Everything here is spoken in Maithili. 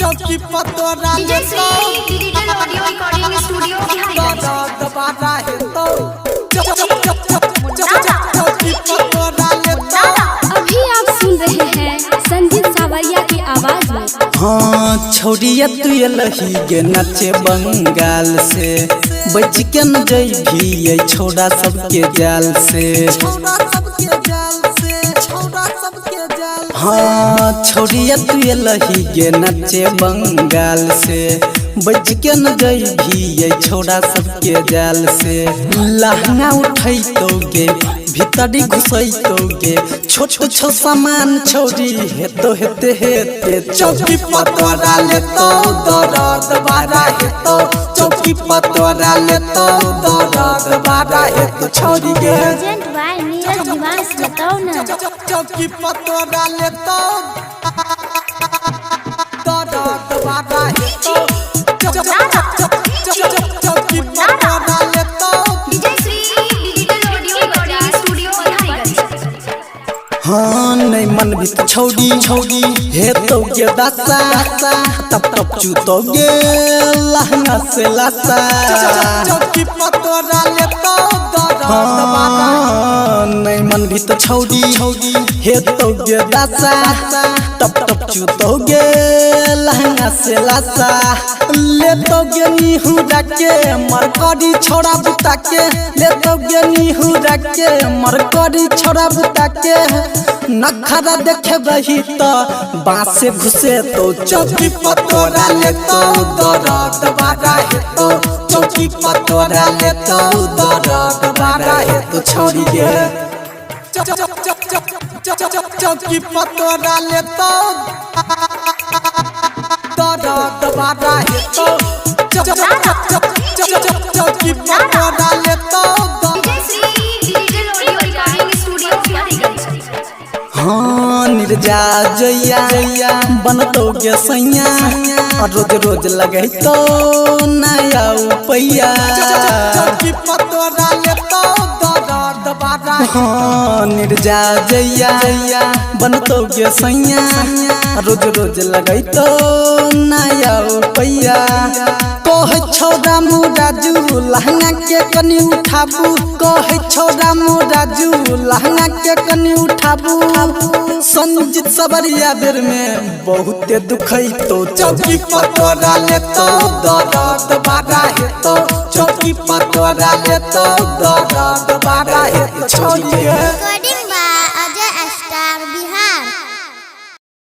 चौकी पतोरा DJ Shri digital audio recording studio Biharigunj. दबारा हेतौ चौकी पतोरा लेतौ। अभी आप सुन रहे हैं संजीत सावरिया की आवाज में। हाँ छौड़िया तू लही गे नचे बंगाल से, बच के न जइभी छौड़ा सबके जाल से। छौड़ा सबके जाल से, छौड़ा सबके जाल। हाँ छौड़िया तू लही गे नचे बंगाल से, बच के न जइभी छौड़ा सबके जाल से। लहंगा उठैतो गे भीतरी घुसैतो गे, छोट छोट सामान छौड़ी हेतो हेते हेते। चौकी पतोरा लेतौ दरद बारा हेतौ, चौकी पतोरा लेतौ दरद बारा हेतौ छौड़ी गे। प्रेजेंट बाय नीरज निवास बताओ ना। चौकी पतोरा लेतौ दरद बारा हेतौ, चौकी पतोरा लेतौ। DJ Shri digital audio recording studio Biharigunj. हाँ नहीं मन भी तो छौड़ी छौड़ी हे तो गे दासा, तप तप चूतो गे लहंगा से लासा। चौकी पतोरा लेतौ दरद बारा। हाँ नहीं मन भी तो छौड़ी छौड़ी हे तो गे दासा, तप तप चूतो गे लहंगा से लासा। ले तो गे निहुरा के मरकरी छोड़ा बुता के, ले तो गे निहुरा के मरकरी छोड़ा बुता के। नखरा देखे बही तो बांसे घुसे तो। चौकी पतोरा लेतौ दरद बारा हेतौ, चौकी पतोरा लेतौ दरद बारा हेतौ छौड़ी गे। चौकी पतोरा लेतौ दरद बारा हेतौ, चौकी पतोरा लेतौ। DJ Shri digital audio recording studio Biharigunj. हाँ निर्जा जैया बनतो गे सैया, रोज रोज लगैतो नया उपैया। चौकी पतोरा लेतौ दरद बारा। हाँ निर्जा जैया बनतो गे सैया, रोज रोज लगैतो नया उपैया। कहै छौ रामू राजू लहंगा के कनी उठाबू, कहै छौ रामू राजू लहंगा के कनी उठाबू। संजीत सबरिया बेर में बहुते दुखैतो। चौकी पतोरा लेतौ दरद बारा हेतौ, चौकी पतोरा लेतौ दरद बारा हेतौ छौड़ी गे।